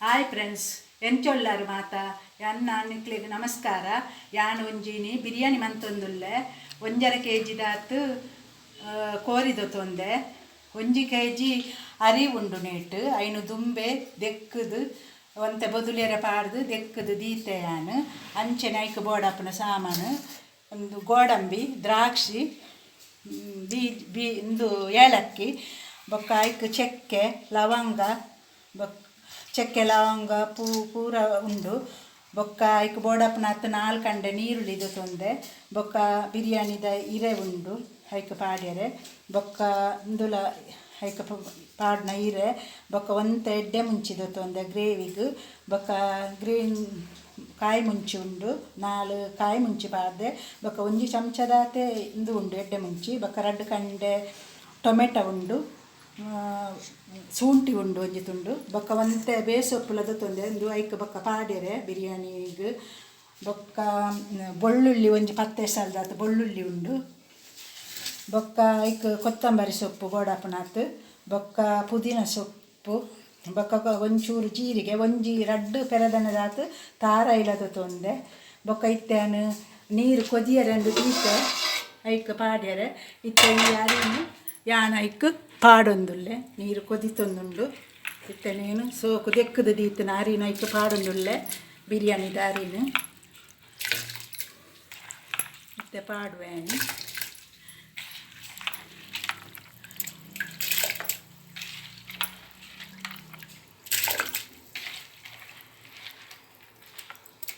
Hi friends, ಎಂಚೊಲ್ಲಾರು ಮಾತಾ ಎನ್ನ ನಿಕ್ಲೆಗ್ ನಮಸ್ಕಾರ. ಯಾನ್ ಒಂಜಿನಿ ಬಿರಿಯಾನಿ ಮಂತೊಂದುಲ್ಲೆ. 1.5 ಕೆ ದಾತ್ ಕೋರಿದ ತೊಂದೆ, 1 ಕೆ ಜಿ ಅರಿ ಉಂಡು ನೇಟ್ ಐನು ದುಂಬೆ ದೆಕ್ಕದು ಒಂತೆ ಬೊದುಲೆರೆ ಪಾಡ್ದು ದೆಕ್ಕದು ದೀತೆ ಯಾನ್. ಅಂಚೆನೆ ಐಕ್ ಬೋಡಾಪುನ ಸಾಮಾನು ಒಂದು ಗೋಡಂಬಿ, ದ್ರಾಕ್ಷಿ, ಬೀ ಬೀ ಇಂದು ಏಲಕ್ಕಿ, ಬೊಕ್ಕ ಐಕ್ ಚಕ್ಕೆ ಲವಂಗ, ಬೊಕ್ಕ ಚಕ್ಕೆ ಲವಂಗ ಪೂ ಪೂರ ಉಂಡು. ಬೊಕ್ಕ ಐಕ್ ಬೋಡಾಪುನಾತ್ 4 ಕಂಡೆ ನೀರುಳ್ಳಿ ದೆತೊಂದೆ. ಬೊಕ್ಕ ಬಿರಿಯಾನಿದ ಇರೆ ಉಂಡು ಐಕ್ ಪಾಡ್ಯರೆ. ಬೊಕ್ಕ ಇಂದುಲ ಐಕ್ ಪಾಡ್ನ ಇರೆ. ಬೊಕ್ಕ ಒಂತೆ ಎಡ್ಡೆ ಮುಂಚಿ ದೆತೊಂದೆ ಗ್ರೇವಿಗ್. ಬೊಕ್ಕ ಗ್ರೀನ್ ಕಾಯಿ ಮುಂಚಿ ಉಂಡು, 4 ಕಾಯಿ ಮುಂಚಿ ಪಾಡ್ದೆ. ಬೊಕ್ಕ 1 ಚಮಚದಾತೆ ಇಂದು ಉಂಡು ಎಡ್ಡೆ ಮುಂಚಿ. ಬೊಕ್ಕ 2 ಕಂಡೆ ಟೊಮೆಟೊ ಉಂಡು, ಶುಂಠಿ ಉಂಡು ಒಂಜಿ ತುಂಡು. ಬೊಕ್ಕ ಒಂತೆ ಬೇಸೊಪ್ಪುಲ ದೆತೊಂದೆ ಉಂದು ಐಕ್ ಬೊಕ್ಕ ಪಾಡ್ಯರೆ ಬಿರಿಯಾನಿಗ್. ಬೊಕ್ಕ ಬೊಳ್ಳುಳ್ಳಿ ಒಂಜಿ 10 ಎಸಲ್ದಾತ್ ಬೊಳ್ಳುಳ್ಳಿ ಉಂಡು. ಬೊಕ್ಕ ಐಕ್ ಕೊತ್ತಂಬರಿ ಸೊಪ್ಪು ಬೋಡಾಪುನಾತ್, ಬೊಕ್ಕ ಪುದೀನ ಸೊಪ್ಪು, ಬೊಕ್ಕ ಒಂಚೂರು ಜೀರಿಗೆ, ಒಂಜಿ 2 ಪೆರದನದಾತ್ ತಾರಾಯಿಲ ದೆತೊಂದೆ. ಬೊಕ್ಕ ಇತ್ತೆ ಯಾನ್ ನೀರು ಕೊದಿಯರೆ ಅಂದ್ ದೀತೆ ಐಕ್ ಪಾಡ್ಯರೆ. ಇತ್ತೆ ಈ ಅರಿನ್ ಯಾನ್ ಐಕ್ ಪಾಡೊಂದುಲ್ಲೆ. ನೀರು ಕೊದಿತೊಂದುಂಡು. ಇತ್ತೆ ನೀನು ಸೋಕು ದೆಕ್ಕದು ದೀತಿನ ಅರಿನ್ ಐಕ್ ಪಾಡೊಂದುಲ್ಲೆ, ಬಿರಿಯಾನಿದ ಅರಿನ್ ಇತ್ತೆ ಪಾಡುವೆ ಯಾನ್.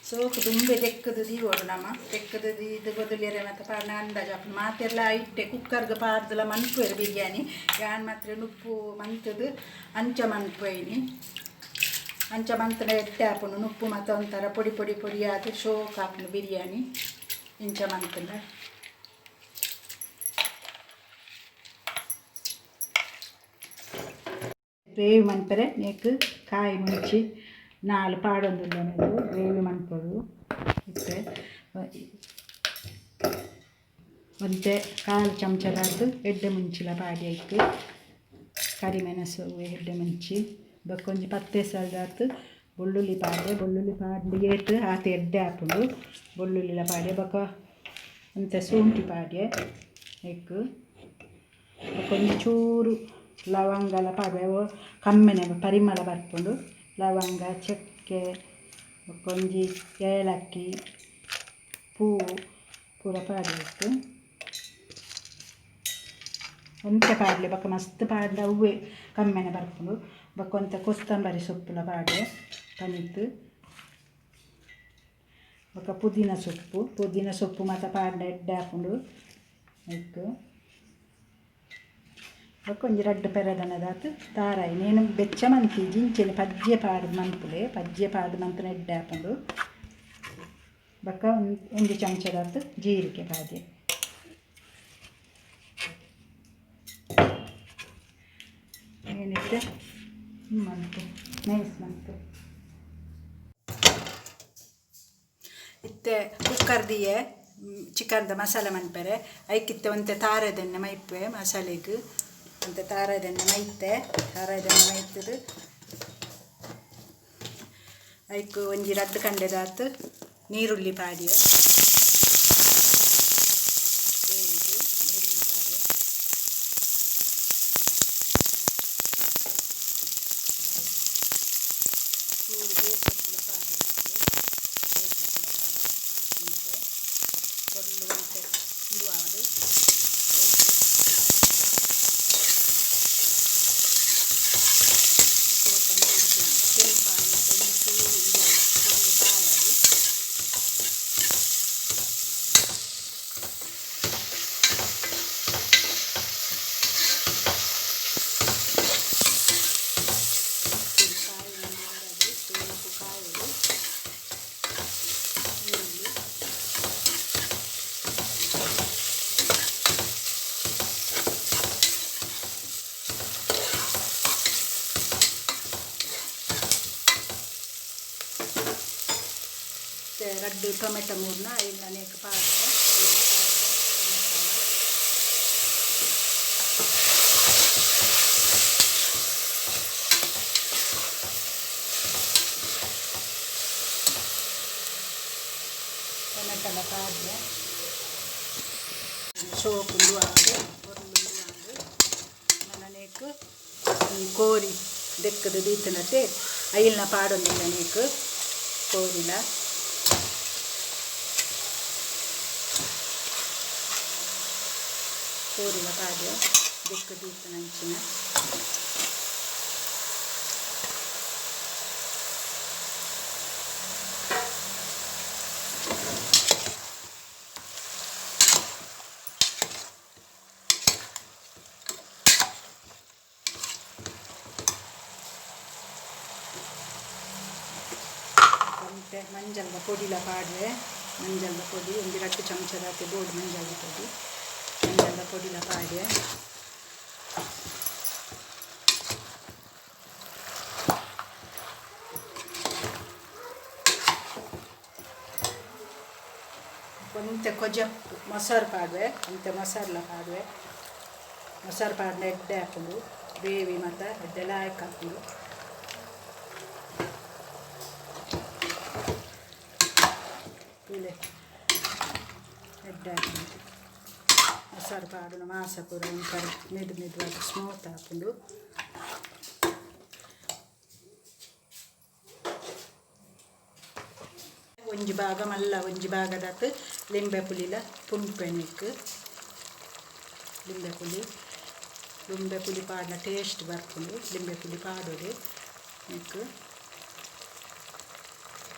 ಸೋಕು ದುಂಬೆ ದೆಕ್ಕದು ದೀವೊಡು ನಮ. ದೆಕ್ಕದು ದೀದು ಬೊದುಲೆರೆ ಮಾತ ಪಾಡ್ನ ಅಂದಾಜು ಆಪುಂಡು. ಮಾತೆರ್ಲ ಇಟ್ಟೆ ಕುಕ್ಕರ್ಗ್ ಪಾಡ್ದಲ ಮನ್ಪುವೆರ್ ಬಿರಿಯಾನಿ. ಯಾನ್ ಮಾತ್ರ ನುಪ್ಪು ಮಂತುದು ಅಂಚ ಮನ್ಪುವೇನಿ. ಅಂಚ ಮಂತ್ಂಡ ಎಡ್ಡೆ ಆಪುಂಡು. ನುಪ್ಪು ಮಾತ ಒಂಥರ ಪೊಡಿ ಪೊಡಿ ಪೊಡಿ ಆದ್ ಶೋಕ್ ಆಪುಂಡು ಬಿರಿಯಾನಿ ಇಂಚ ಮಂತ್ಂಡ. ಗ್ರೇವಿ ಮನ್ಪೆರೆ ನೆಕ್ ಕಾಯಿ ಮುಂಚಿ 4 ಪಾಡೊಂದುಲ್ಲೆ. ಗ್ರೇವಿ ಮನ್ಪೊಡು. ಇತ್ತೆ ಒಂತೆ 1/4 ಚಮಚದಾತ್ ಎಡ್ಡೆ ಮುಂಚಿಲ ಪಾಡಿ ಐಕ್, ಕರಿಮೆಣಸು ಎಡ್ಡೆ ಮುಂಚಿ. ಬೊಕ್ಕ ಒಂಜಿ 10 ಎಸಲ್ದಾತ್ ಬೊಳ್ಳುಳ್ಳಿ ಪಾಡ್ದೆ. ಬೊಳ್ಳುಳ್ಳಿ ಪಾಡ್ಂಡ ಏತ್ ಆತ್ ಎಡ್ಡೆ ಆಪುಂಡು. ಬೊಳ್ಳುಳ್ಳಿಲ ಪಾಡ್ಯೆ. ಬೊಕ್ಕ ಒಂತೆ ಶುಂಠಿ ಪಾಡ್ಯೆ ಐಕ್. ಬೊಕ್ಕ ಒಂಜಿ ಚೂರು ಲವಂಗಲ ಪಾಡ್ವೆ, ಅವು ಕಮ್ಮೆನೆ ಪರಿಮಳ ಬರ್ಪುಂಡು. ಲವಂಗ, ಚಕ್ಕೆ, ಬೊಕ್ಕ ಒಂಜಿ ಏಲಕ್ಕಿ, ಪೂ ಪೂರ ಪಾಡ್ಯೆ. ಒಂತೆ ಪಾಡ್ಲೆ, ಬೊಕ್ಕ ಮಸ್ತ್ ಪಾಡ್ಂಡ ಅವ್ವೇ ಕಮ್ಮೆನೆ ಬರ್ಪುಂಡು. ಬೊಕ್ಕ ಒಂತೆ ಕೊತ್ತಂಬರಿ ಸೊಪ್ಪುಲ ಪಾಡ್ಯೆ ಪನಿತ್. ಬೊಕ್ಕ ಪುದೀನ ಸೊಪ್ಪು, ಪುದೀನ ಸೊಪ್ಪು ಮಾತ ಪಾಡ್ಂಡ ಎಡ್ಡೆ ಆಪುಂಡು ಐಕ್. ಬೊಕ್ಕ ಒಂಜಿ 2 ಪೆರದನದಾತ್ ತಾರಾಯಿ. ನೇನು ಬೆಚ್ಚ ಮಂತಿಜಿ, ಇಂಚೆನೆ ಪಜ್ಜೆ ಪಾಡ್ದು ಮನ್ಪುಲೆ. ಪಜ್ಜೆ ಪಾಡ್ದು ಮಂತ್ಂಡ ಎಡ್ಡೆ ಆಪುಂಡು. ಬೊಕ್ಕ 1 ಚಮಚದಾತ್ ಜೀರಿಗೆ ಪಾಡ್ಯೆ. ಏನಿತ್ತೆ ಮಂತು ನೈಸ್ ಮಂತು. ಇತ್ತೆ ಕುಕ್ಕರ್ ದಿಯೆ ಚಿಕನ್ದ ಮಸಾಲೆ ಮನ್ಪೆರೆ. ಐಕಿತ್ತೆ ಒಂತೆ ತಾರೆದೆಣ್ಣೆ ಮೈಪುವೆ ಮಸಾಲೆಗ್. ಒಂತೆ ತಾರಾಯಿದೆಣ್ಣೆ ಮೈತೆ. ತಾರಾಯಿದೆಣ್ಣೆ ಮೈತುದು ಐಕ್ ಒಂಜಿ 2 ಕಂಡೆದಾತ್ ನೀರುಳ್ಳಿ ಪಾಡ್ಯೆ. ಗ್ರೇವಿಗ್ ನೀರುಳ್ಳಿ ಪಾಡ್ಯೆ. ಚೂರು ಬೇಸೊಪ್ಪುಲ ಪಾಡ್ಯೆ ಐಕ್. ಬೇಸೊಪ್ಪುಲ ಪಾಡ್ಯೆ ಒಂತೆ. ಪೊರ್ಲು ಒಂತೆ ಉಂದು ಆವಡ್. ಕೆಂಪಾಯಿ ಒಂಜಿ ಚೂರು ಉಂದು ಪೊರ್ಲು ಕಾಯಡ್. ಚೂರು ಕಾಯಿ ಒಂಜಿ ಬರಡ್, ಸೋಂಪು ಕಾಯೊಡು ಈರುಳ್ಳಿ. ಇತ್ತೆ 2 ಟೊಮೆಟೊ ಮೂರ್ನ ಐನ್ ನೆಕ್ ಪಾಡ್ದೆ. ಪಾಡ್ದೆ ಟೊಮೆಟೊಲ. ಟೊಮೆಟೊಲ ಪಾಡ್ವೆ. ಸೋಪುಂಡು ಆಂಡ್, ಪೊರ್ಲುಂಡು ಆಂಡ್. ನನನೇಕ್ ಈ ಕೋರಿ ದೆಕ್ಕದ ದೀತನತೆ ಅಯಿಲ್ನ ಪಾಡೊಂದಿಲ್ಲ ನೀಕ್ ಕೋರಿಲ. ಕೋರಿಲ ಪಾಡ್ಯ ದೆಕ್ಕ ದೀತನಂಚಿನ. ಒಂತೆ ಮಂಜಲ್ದ ಪೊಡಿಲ ಪಾಡ್ವೆ. ಮಂಜಲ್ದ ಪೊಡಿ ಒಂಜಿ ರಡ್ಡ್ ಚಮಚದಾತೆ ಬೋಡು ಮಂಜಲ್ದ ಪೊಡಿ. ಮಂಜಲ್ದ ಪೊಡಿಲ ಪಾಡ್ವೆ. ಒಂತೆ ಕೊಜಪ್ಪು ಮೊಸರು ಪಾಡ್ವೆ. ಒಂತೆ ಮೊಸರ್ಲ ಪಾಡ್ವೆ. ಮೊಸರು ಪಾಡ್ಂಡ ಎಡ್ಡೆ ಆಪುಂಡು ಗ್ರೇವಿ ಮಾತ ಎಡ್ಡೆ ಲಾಯ್ಕ್ ಆಪುಂಡು. ತೂಲೆ ಎಡ್ಡೆ ಆಪುಂಡು ಮೊಸರು ಪಾಡುನ. ಮಾಸ ಪೂರ ಒಂಥರ ಮೆದು ಮೆದುವಾದ್ ಸ್ಮೂತ್ ಆಪುಂಡು. ಒಂಜಿ ಭಾಗ ಮಲ್ಲ ಒಂಜಿ ಭಾಗದಾತ್ ಲಿಂಬೆ ಪುಲಿಲ ಪುನ್ಪೆನಿಕ್. ಲಿಂಬೆ ಪುಲಿ, ಲಿಂಬೆ ಪುಲಿ ಪಾಡ್ನ ಟೇಸ್ಟ್ ಬರ್ಪುಂಡು. ಲಿಂಬೆ ಪುಲಿ ಪಾಡೊಡು ನೆಕ್ಕ್.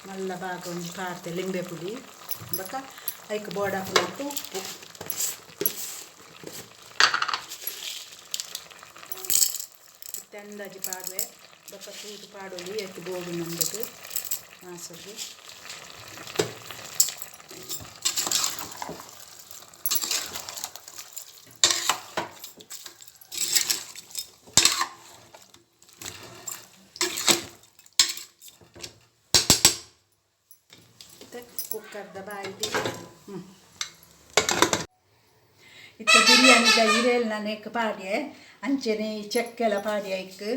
ಮಲ್ಲ ಭಾಗ ಒಂಜಿ ಪಾಡ್ತೆ ಲಿಂಬೆ ಪುಲಿ. ಬೊಕ್ಕ ಐಕ್ ಬೋಡಾಪುನಾತ್ ಉಪ್ಪು. ಇತ್ತೆ ಅಂದಾಜಿ ಪಾಡುವೆ. ಬೊಕ್ಕ ತೂದು ಪಾಡೊಲಿ ಏತ್ ಬೋಡು ನಂಬುದು ಮಾಸಗ್. ಇತ್ತೆ ಕುಕ್ಕರ್ದ ಬಾಯಿ. ಇತ್ತೆ ಬಿರಿಯಾನಿದ ಇರೆಲ್ನ ನೆಕ್ ಪಾಡ್ಯೆ. ಅಂಚೆನೆ ಈ ಚಕ್ಕೆಲ ಪಾಡ್ಯ ಐಕ್.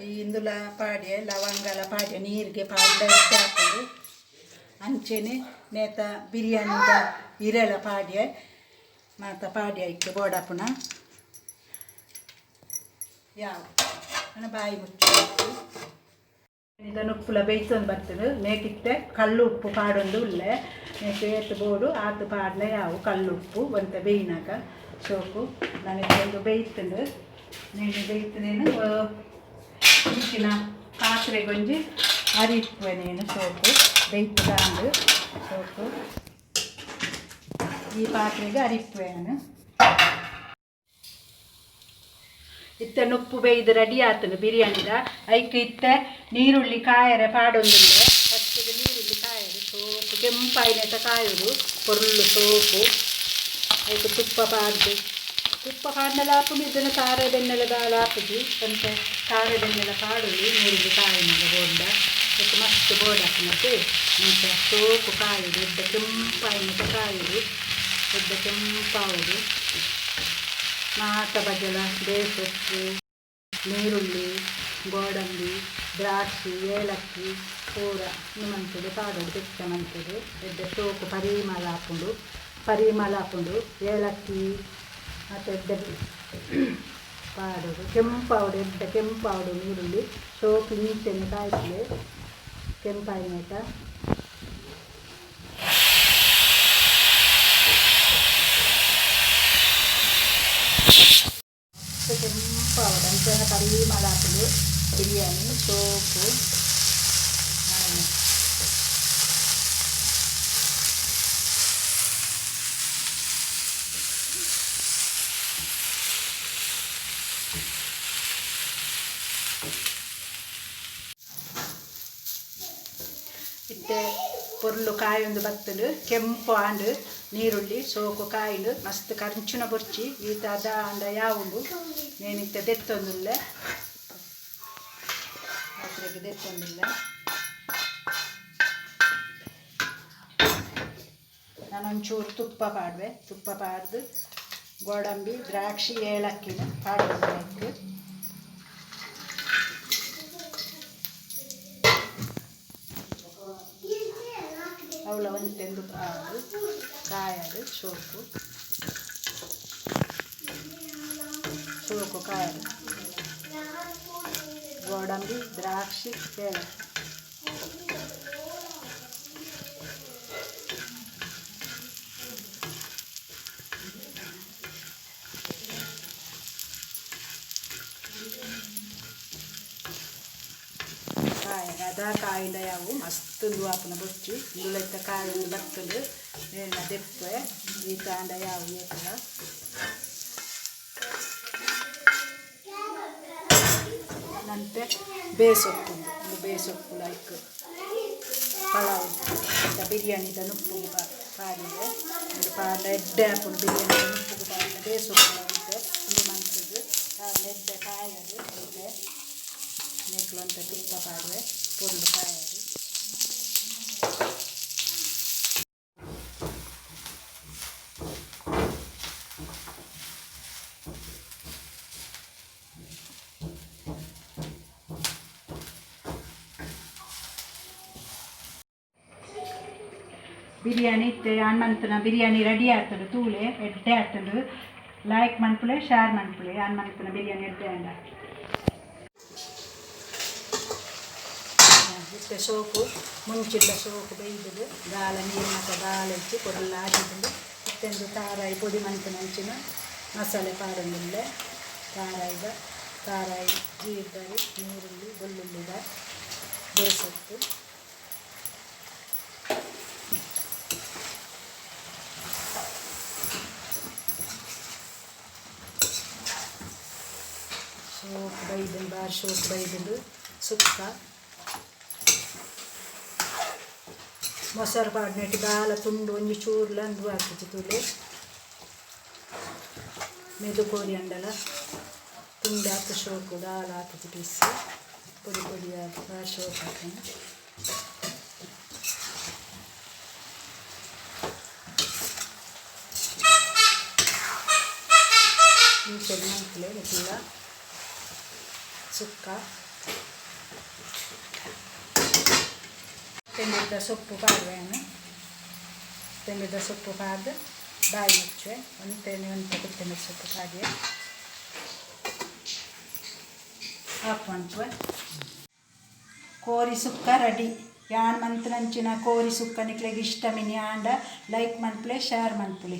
ಈ ಇಂದುಲ ಪಾಡ್ಯೆ, ಲವಂಗಲ ಪಾಡ್ಯ. ನೀರಿಗೆ ಪಾಡ್ಡ ಎಡ್ಡೆ ಆಪುಂಡು. ಅಂಚೆನೆ ನೇತ ಬಿರಿಯಾನಿದ ಇರೆಲ ಪಾಡ್ಯೆ. ಮಾತ ಪಾಡ್ಯ ಐಕ್ ಬೋಡಾಪುನ. ಯಾವ ನನ್ನ ಬಾಯಿ ಮುಚ್ಚು. ನುಪ್ಪುಲ ಬೇಯ್ತೊಂದು ಬರ್ತದೆ. ನೇಕಿತ್ತೆ ಕಲ್ಲು ಉಪ್ಪು ಪಾಡೊಂದು ಉಲ್ಲೆ. ನೇಕ್ ಏತ್ ಬೋಡು ಆತು ಪಾಡ್ನೆ ಯಾವು ಕಲ್ಲು ಉಪ್ಪು. ಒಂತೆ ಬೇಯ್ನಾಗ ಸೋಕು. ನನಗೆ ಒಂದು ಬೇಯ್ತುಂಡು. ನೀನು ಬೇಯ್ತನೇನು ಇಂಚಿನ ಪಾತ್ರೆಗೊಂಜಿ ಅರಿಪ್ಪುವೆ ನೀನು. ಸೋಕು ಬೇಯ್ತದಾಂಡು ಸೋಕು. ಈ ಪಾತ್ರೆಗೆ ಅರಿಪ್ಪುವೆ ನಾನು. ಇತ್ತೆ ನುಪ್ಪು ಬೇಯ್ದು ರೆಡಿ ಆತುಂಡು ಬಿರಿಯಾನಿದ. ಐಕ್ ಇತ್ತೆ ನೀರುಳ್ಳಿ ಕಾಯರೆ ಪಾಡೊಂದುಲ್ಲೆ. ಫಸ್ಟಿಗೆ ನೀರುಳ್ಳಿ ಕಾಯರು ಸೋಕು ಕೆಂಪಾಯಿನೆಟ ಕಾಯೋದು ಪೊರ್ಲು ಸೋಕು. ಐಕ್ ತುಪ್ಪ ಪಾಡ್ದು, ತುಪ್ಪ ಪಾಡ್ಂಡಲ ಆಪುಂಡು, ಇದನ್ನು ತಾರೆ ಬೆನ್ನೆಲ ದಾಲ ಆಪುಜಿ. ಒಂತೆ ತಾರೆ ಬೆನ್ನೆಲ ಪಾಡೊಲಿ ನೀರುಳ್ಳಿ ಕಾಯಿನಾಗ ಬೋಂಡ. ಐಕ್ ಮಸ್ತ್ ಬೋಡಾಪುನತೆ. ಇಂಚ ಸೋಕು ಕಾಯೋದು, ಎಡ್ಡೆ ಕೆಂಪಾಯಿನೆಟ ಕಾಯೋದು, ಎಡ್ಡೆ ಕೆಂಪಾವೊಡು. ಮಾತ ಬಗೆಲ ಬೇಸೊಪ್ಪು, ನೀರುಳ್ಳಿ, ಗೋಡಂಬಿ, ದ್ರಾಕ್ಷಿ, ಏಲಕ್ಕಿ ಪೂರ ಮಂತುದು ಪಾಡೊಡು. ಬೆಚ್ಚ ಮಂತುದು ಎಡ್ಡೆ ಸೋಕು ಪರಿಮಳ ಆಪುಂಡು, ಪರಿಮಳ ಆಪುಂಡು. ಏಲಕ್ಕಿ ಮತ್ತು ಎಡ್ಡೆ ಪಾಡೊಡು. ಕೆಂಪಾವೊಡು, ಎಡ್ಡೆ ಕೆಂಪಾವೊಡು ನೀರುಳ್ಳಿ. ಸೋಕು ಇಂಚೆನೆ ಕಾಯ್ತದೆ ಕೆಂಪಾಯಿನೇಟ. ಕೆಂಪಾವೊಡು, ಅಂಚನೆ ಪರಿಮಳ ಆಪುಂಡು ಬಿರಿಯಾನಿ ಸೋಕು. ಇತ್ತೆ ಪೊರ್ಲು ಕಾಯೊಂದು ಬತ್ತುಂಡು. ಕೆಂಪು ಆಂಡ್ ನೀರುಳ್ಳಿ ಸೋಕು ಕಾಯಿಂಡು. ಮಸ್ತ್ ಕರ್ಂಚುನ ಬೊರ್ಚಿ ಈತ ಅದ ಆಂಡ ಯಾವುಂಡು. ನೇನಿತ್ತೆ ದೆತ್ತೊಂದುಲ್ಲೆ, ಪಾತ್ರೆಗೆ ದೆತ್ತೊಂದುಲ್ಲೆ. ನಾನೊಂಚೂರು ತುಪ್ಪ ಪಾಡುವೆ. ತುಪ್ಪ ಪಾಡ್ದು ಗೋಡಂಬಿ, ದ್ರಾಕ್ಷಿ, ಏಲಕ್ಕಿನ ಪಾಡೊಂದು. ಅವು ಅವಳ ಒಂತೆಂದು ಆವಡು ಕಾಯಡು ಶೋಕು ಶೋಕು ಕಾಯಡು ಗೋಡಂಬಿ ದ್ರಾಕ್ಷಿ ಏಲಕ್ಕಿ. ಕಾಯಿ ಅದ ಕಾಯಿಂದ ಯಾವು ಮಸ್ತ್ ಆಪುನ ಬೊಚ್ಚಿ ಇಂದುಲೈತ ಕಾಯಿ ಬತ್ತುಂಡು ಏನ ದೆಪ್ಪೆ ಈ ತಾಂಡ ಯಾವು ಏತಲ ನಂತೆ ಬೇಸೊಪ್ಪುಂಡು. ಇಂದು ಬೇಸೊಪ್ಪು ಲೈಕ್ ಪಲಾವ್ ಬಿರಿಯಾನಿದ ನುಪ್ಪುಗು ಪಾಡಿದೆ. ಇಂದು ಪಾಡ ಎಡ್ಡೆ ಆಪುಂಡು. ಬಿರಿಯಾನಿ ನುಪ್ಪುಗು ಪಾಡಿನ ಬೇಸೊಪ್ಪು ಅಂತೆ. ಇಂದು ಮಂತುದು ಎಡ್ಡೆ ಕಾಯದು ಎಡ್ಡೆ ನೆಕ್ಲು ಅಂತ ತುಪ್ಪ ಪಾಡುವೆ. ಪೊರ್ಲು ಕಾಯದು. ಬಿರಿಯಾನಿ ಇತ್ತೆ ಅಣ್ಣಂತನ ಬಿರಿಯಾನಿ ರೆಡಿ ಆಗ್ತದೆ. ತೂಲೆ, ಎಡ್ಡೆ ಆಗ್ತದೆ. ಲೈಕ್ ಮನ್ಪುಲೆ, ಶೇರ್ ಮನ್ಪುಲೆ. ಅಣ್ಣಂತನ ಬಿರಿಯಾನಿ ಎಡ್ಡೆ ಅಂಡ. ಇತ್ತೆ ಸೋಕು ಮುಂಚಿಡ್ಲ ಸೋಕು ಬೈದದು. ದಾಲ ನೀರು ಮಾತ ದಾಲ ಇಚ್ಚಿ ಕೊಡಲ್ಲ ಆಗಿದ್ದು. ಇತ್ತೆಂದು ತಾರಾಯಿ ಪೊಡಿ ಮಂತನಂಚಿನ ಮಸಾಲೆ ಪಾಡೊಂದುಲ್ಲೆ. ತಾರಾಯಿದ ತಾರಾಯಿ, ಜೀರ್ದರಿ, ನೀರುಳ್ಳಿ, ಬೆಳ್ಳುಳ್ಳಿದ ಬೇಸೊಪ್ಪು. ಸೋಕು ಬೈದುಂಡು, ಬಾರಿ ಸೋಕು ಬೈದುಂಡು. ಸುಕ್ಕ ಮೊಸರು ಪಾಡ್ನೆಟ್ ದಾಲ ತುಂಡು ಒಂಜಿ ಚೂರ್ಲ ಅಂದು ಹಾಕಿச்சு. ತೂಲೆ, ಮೆದು ಕೋರಿ ಅಂಡಲ ತುಂಡು ಆತು. ಶೋಕು ದಾಲ ಹಾಕಿச்சு. ಪೀಸ್ ಪೊಡಿ ಪೊಡಿ ಆತು. ಬಾರಿ ಶೋಕು ಹಾಕೊಂಡು ಇಂಚೆನೆ ಮನ್ಪುಲೆ ನಿಕುಲ್ಲ. ಸುಕ್ಕ ತೆಂಡಿದ ಸೊಪ್ಪು ಪಾಡುವೆನು. ತೆಂಡಿದ ಸೊಪ್ಪು ಪಾಡ್ದು ಬಾಯಿ ಮುಚ್ಚುವೆ. ಒಂತೆನೆ ಒಂತೆ ಕೊತ್ತಂಬರಿ ಸೊಪ್ಪು ಪಾಡಿಯೆ ಆಫ್ ಮನ್ಪುವೆ. ಕೋರಿ ಸುಕ್ಕ ರೆಡಿ. ಯಾನ್ ಮಂತ್ನಂಚಿನ ಕೋರಿ ಸುಕ್ಕ ನಿಕ್ಲೆಗ್ ಇಷ್ಟ ಮಿನಿ ಆಂಡ ಲೈಕ್ ಮನ್ಪುಲೆ, ಶೇರ್ ಮನ್ಪುಲೆ.